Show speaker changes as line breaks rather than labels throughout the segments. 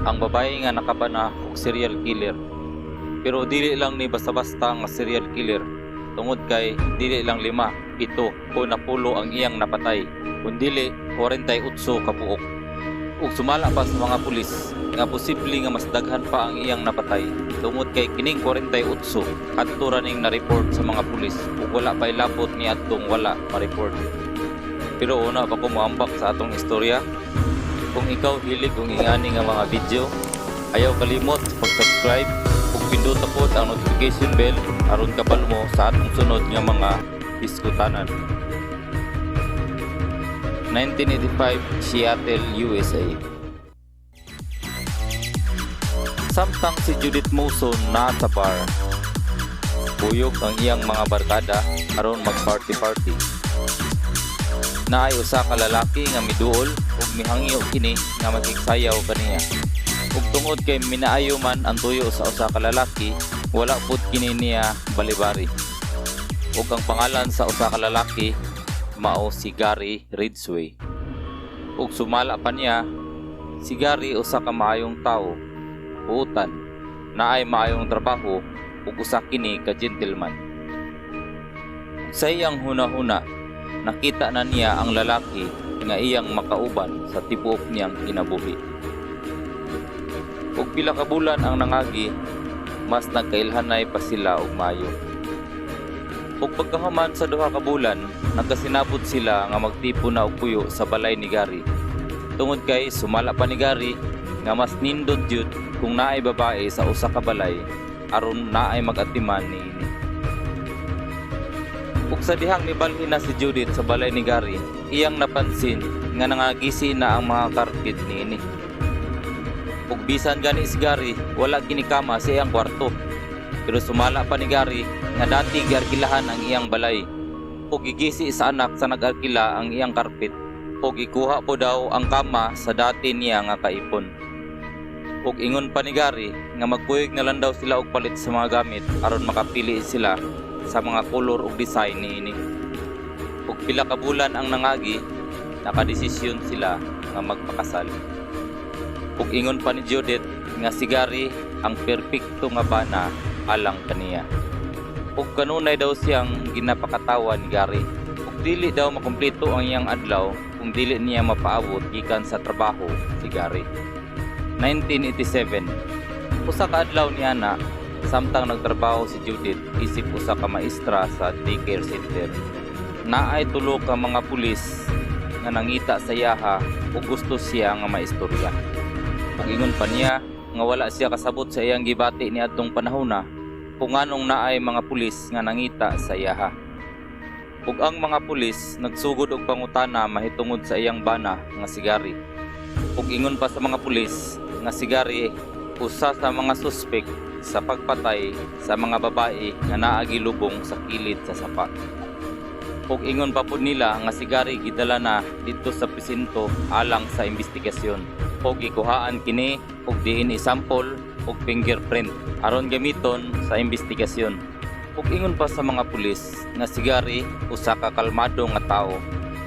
Ang babae nga nakabana og serial killer. Pero dili lang ni basta-basta nga serial killer tungod kay dili lang lima, pito o napulo ang iyang napatay, kundili 48 ka buok. Ug sumala pa sa mga pulis nga posible nga mas daghan pa ang iyang napatay tungod kay kining 48 kadto ra ning na-report sa mga pulis ug wala pa'y labot ni adtong wala ma-report. Pero una pa ko moambak sa atong istorya, kung ikaw hilig og ingani nga mga video, ayaw kalimot sa pag-subscribe ug pindota pod ang notification bell aron kabalo mo sa atong sunod nga mga hisgutanan. 1985, Seattle, USA. Samtang si Judith Mawson naa sa bar, kuyog ang iyang mga barkada aron mag-party-party. Naay usa ka lalaki nga miduol ug mihangyo kini nga makigsayaw kaniya. Ug tungod kay minaayo man ang tuyo sa usa ka lalaki, wala pud kini niya balibari. Ug ang pangalan sa usa ka lalaki mao si Gary Ridgway. Ug sumala pa niya, si Gary usa ka maayong tawo, buutan, naay maayong trabaho ug usa kini ka gentleman. Sa iyang hunahuna, nakita na niya ang lalaki nga iyang makauban sa tibuok niyang kinabuhi. Ug pila ka bulan ang nangagi, mas nagkailhanay pa sila og maayo. Ug pagkahuman sa 2 ka bulan, nagkasinabot sila nga magtipon na og puyo sa balay ni Gary. Tungod kay sumala pa ni Gary nga mas nindot jud kung naay babae sa usa ka balay aron naay mag-atiman niini. Ug sa dihang nibalhin na si Judith sa balay ni Gary, iyang napansin nga nangagisi na ang mga carpet niini. Ug bisan gani si Gary, wala kini kama sa iyang kwarto. Pero sumala pa ni Gary nga dati giarkilahan ang iyang balay. Ug gigisi sa anak sa nag-arkila ang iyang carpet. Ug gikuha po daw ang kama sa dati niya nga kaipon. Ug ingon pa ni Gary nga magkuyog na lang daw sila og palit sa mga gamit aron makapili sila sa mga kolor ug design niini. Ug pila ka bulan ang nangagi, nakadesisyon sila nga magpakasal. Ug ingon pa ni Judith nga si Gary ang perpekto nga bana alang kaniya. Ug kanunay daw siyang ginapakatawa ni Gary. Ug dili daw makumpleto ang iyang adlaw kung dili niya mapaabot gikan sa trabaho si Gary. 1987. Usa ka adlaw niya na samtang nagtrabaho si Judith isip usa ka maestra sa daycare center. Naay tulo ka mga pulis nga nangita sa iyaha ug gusto siya nga maistorya. Ug ingon pa niya nga wala siya kasabot sa iyang gibati ni adtong panahona kung nganong naay mga pulis nga nangita sa iyaha. Ug ang mga pulis nagsugod og pangutana mahitungod sa iyang bana nga si Gary. Ug ingon pa sa mga pulis nga si Gary usa sa mga suspek sa pagpatay sa mga babae nga naa gilubong sa kilid sa sapa. Ug ingon pa pud nila nga si Gary gidala na didto sa presinto alang sa investigasyon. Ug gikuhaan kini og DNA sample ug fingerprint aron gamiton sa investigasyon. Ug ingon pa sa mga pulis nga si Gary usa ka kalmado nga tawo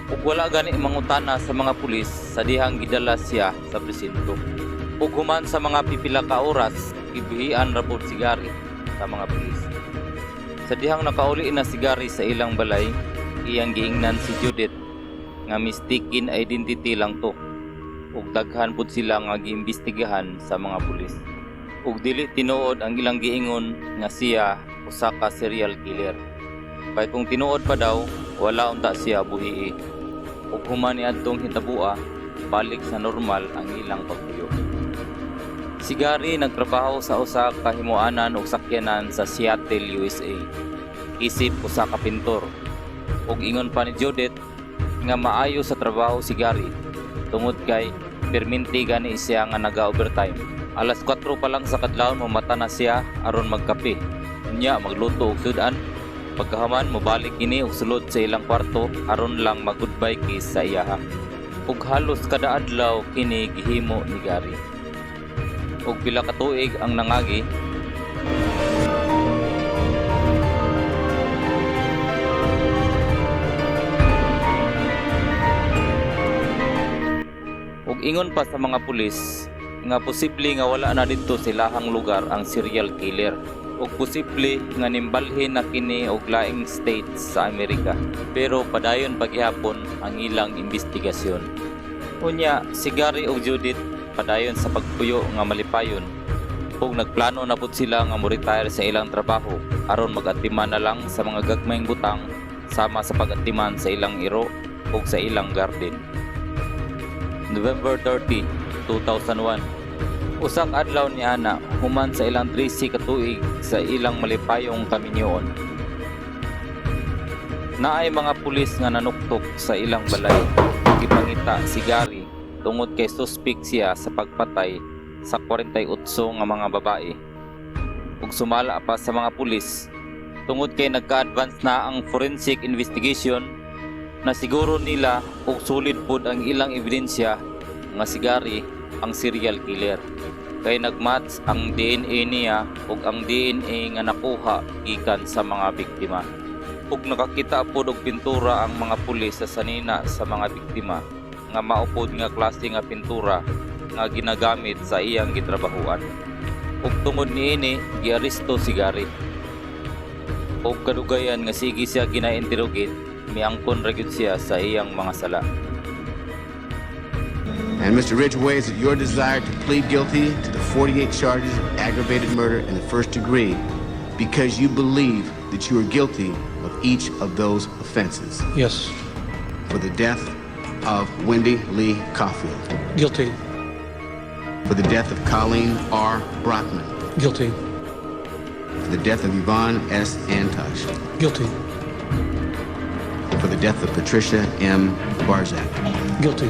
ug wala gani mangutana sa mga pulis sa dihang gidala siya sa presinto. Ug human sa mga pipila ka oras, gibuhian ra pod si Gary sa mga pulis. Sa dihang nakauli na si Gary sa ilang balay, iyang giingnan si Judith nga mistaken identity lang to ug daghan pud sila nga giimbestigahan sa mga pulis. Ug dili tinuod ang ilang giingon nga siya usa ka serial killer. Kay kung tinuod pa daw, wala unta siya buhii. Ug human ni adtong hitabua, balik sa normal ang ilang pagpuyo. Si Gary nagtrabaho sa usa ka himuanan og sakyanan sa Seattle, USA. Isip usa ka pintor. Ug ingon pa ni Judith nga maayo sa trabaho si Gary tungod kay perminti gani siya nga naga-overtime. Alas 4 pa lang sa kadlawon, mamata na siya aron magkape. Unya magluto og sudan. Pagkahuman, mobalik kini og sulod sa ilang kwarto aron lang mag-goodbye kiss sa iyaha. Ug halos kada adlaw kini gihimo ni Gary. Ug pila ka tuig ang nangagi, ug ingon pa sa mga pulis Nga posible nga wala na didto sa ilahang lugar ang serial killer ug posible nga nimbalhin na kini og laing states sa Amerika. Pero padayon paghihapon ang ilang investigasyon. Unya, si Gary ug Judith padayon sa pagpuyo nga malipayon ug nagplano na pud sila nga mo-retire sa ilang trabaho aron mag-atiman na lang sa mga gagmayng butang sama sa pag-atiman sa ilang iro ug sa ilang garden. November 30, 2001. Usa ka adlaw ni ana human sa ilang 13 ka tuig sa ilang malipayong kaminyoon. Naay mga pulis nga nanuktok sa ilang balay ug gipangita si Gary tungod kay suspect siya sa pagpatay sa 48 nga mga babae. Ug sumala pa sa mga pulis, tungod kay nagka-advance na ang forensic investigation na siguro nila ug solid pod ang ilang ebidensya nga si Gary ang serial killer kay nagmatch ang DNA niya ug ang DNA nga nakuha gikan sa mga biktima. Ug nakakita pod og pintura ang mga pulis sa sanina sa mga biktima nga mao pod nga klase nga pintura nga ginagamit sa iyang gitrabahuan. Ug tungod niini, giaresto si Gary. Ug kadugayan nga sige siya gina-interrogate, miangkon ra gyud siya sa iyang mga sala.
And Mr. Ridgway, is it your desire to plead guilty to the 48 charges of aggravated murder in the first degree because you believe that you are guilty of each of those offenses?
Yes.
For the death of Wendy Lee Caulfield,
Guilty.
For the death of Colleen R. Brockman,
Guilty.
For the death of Yvonne S. Antosh,
Guilty.
For the death of Patricia M. Barzak?
Guilty.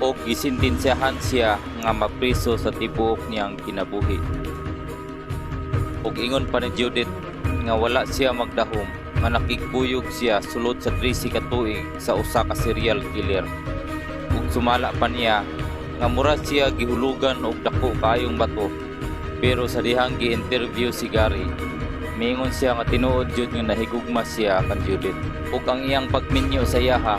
Og gisintensyahan siya nga mapriso sa tibuok niyang kinabuhi. Ug ingon pa ni Judith nga wala siya magdahom nga nakigbuyog siya sulod sa 13 ka tuig sa usa ka serial killer. Ug sumala pa niya nga mura siya gihulugan og dako kaayong bato. Pero sa dihang gi-interview si Gary, miingon siya nga tinuod jud nga nahigugma siya kan Judith. Ug ang iyang pagminyo sa iyaha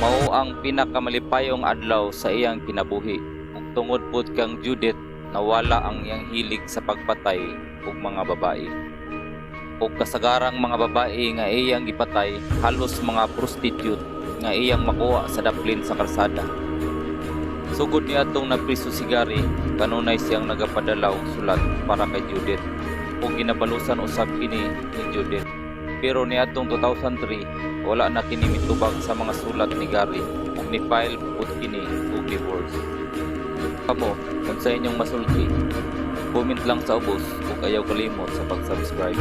mao ang pinakamalipayong adlaw sa iyang kinabuhi. Ug tungod pod kang Judith, nawala ang iyang hilig sa pagpatay og mga babae. Ug kasagarang mga babae nga iyang gipatay halos mga prostitute nga iyang makuha sa daplin sa kalsada. Sugod niadtong napriso si Gary, kanunay siyang nagapadala og sulat para kay Judith ug ginabalusan usab kini ni Judith. Pero niadtong 2003, wala na kini mitubag sa mga sulat ni Gary ug ni-file pud kini og divorce. Kamo, kung sa inyong masulti, comment lang sa ubos ug ayaw kalimot sa pag-subscribe.